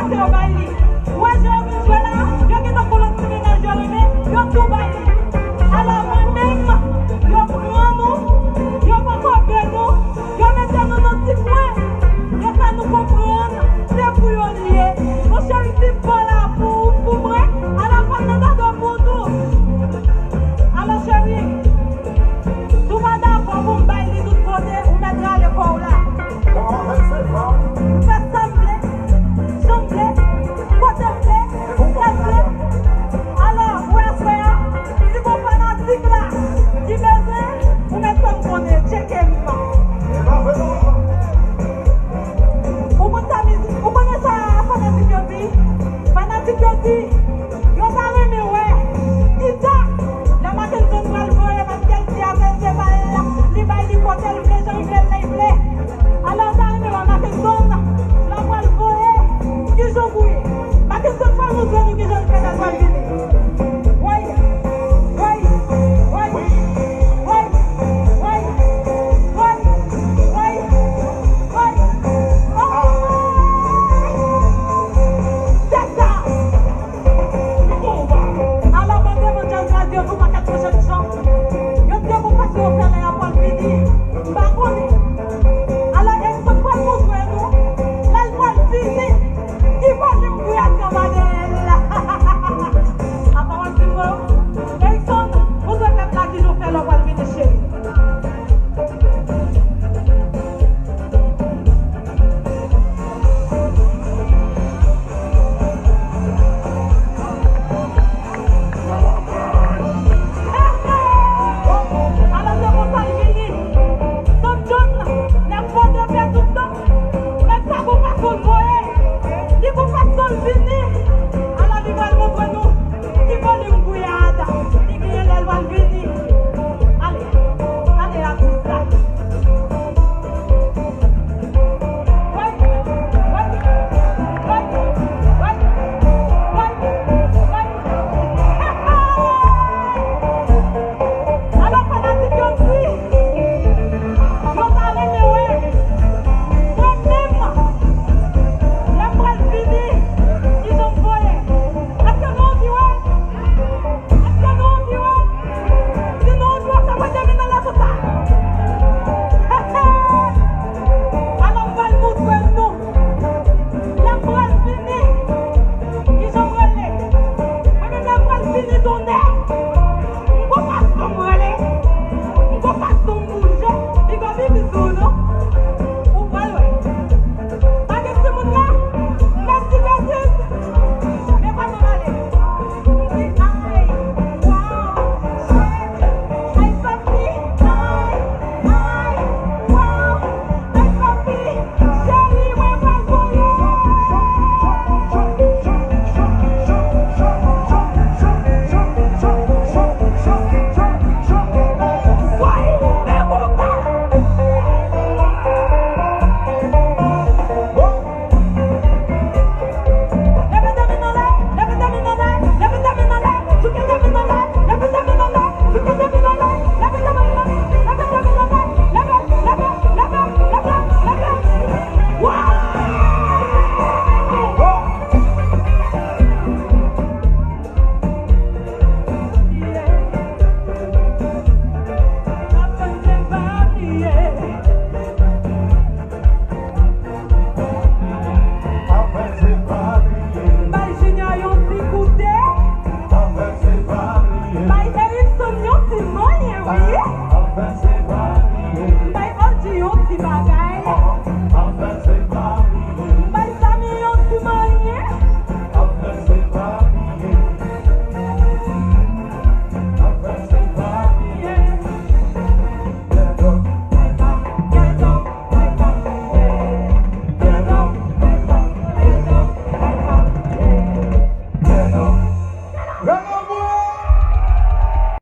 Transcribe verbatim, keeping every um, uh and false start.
Yo bay li. Ou wè jan yo vin jwe la, yo gentan gon lòt ti mennaj yo renmen, yo tou bay li. Alò mwen menm, yo pran nou, yo poko vle nou, yo mete nou nan ti kwen, yo fè nou konprann se pou yo li ye. Monchè, li pi bò la pou, pou mwen, alò fò m nan gade pou nou. Alò cheri, si w pa dakò pou m bay li tout kote, ou mèt rale kò w la. Ou fè sa m vle, jan m vle, kote m vle, lè m vle. Alò, pou aswè a, si gon fanatik la ki bezwen, ou mèt fè m konnen, tcheke m. Ou konn sa mizik, ou konnen sa fanatik yo di? Fanatik yo di, yo ta renmen wè Gita, lè Mackenson pral voye, paske l di avè l se pa l, li bay li kote l vle, jan l vle l, lè l vle. Alò, yo ta renmen wè Mackenson, lè w pral voye, kijan w pou ye. Mackenson, fè nou jwenn ou kijan l fè lè l pral vini. Woy, woy, woy, woy, woy, woy, woy, woy. Oh! Se sa! Alò, mande mwen djaz la di yo tou pakèt pwochèn jan. Yo di yo gon fason yo fè lè y ap pral vini. M pa konnen. Alò, Erikson pral montre nou, lè l pral vini, ki volim pou y ap kanba dèyè l la. A pawòl di mwen, Erikson, montre pèp la kijan w fè lè w pral vini, cheri. Alò, se konsa l vini. Don John, nèg mode pè tout tan. Nèg sa gon fason l voye. Li gon fason l vini. Alò, li pral montre nou ki volim pou y ap li genyen lè l pral vini.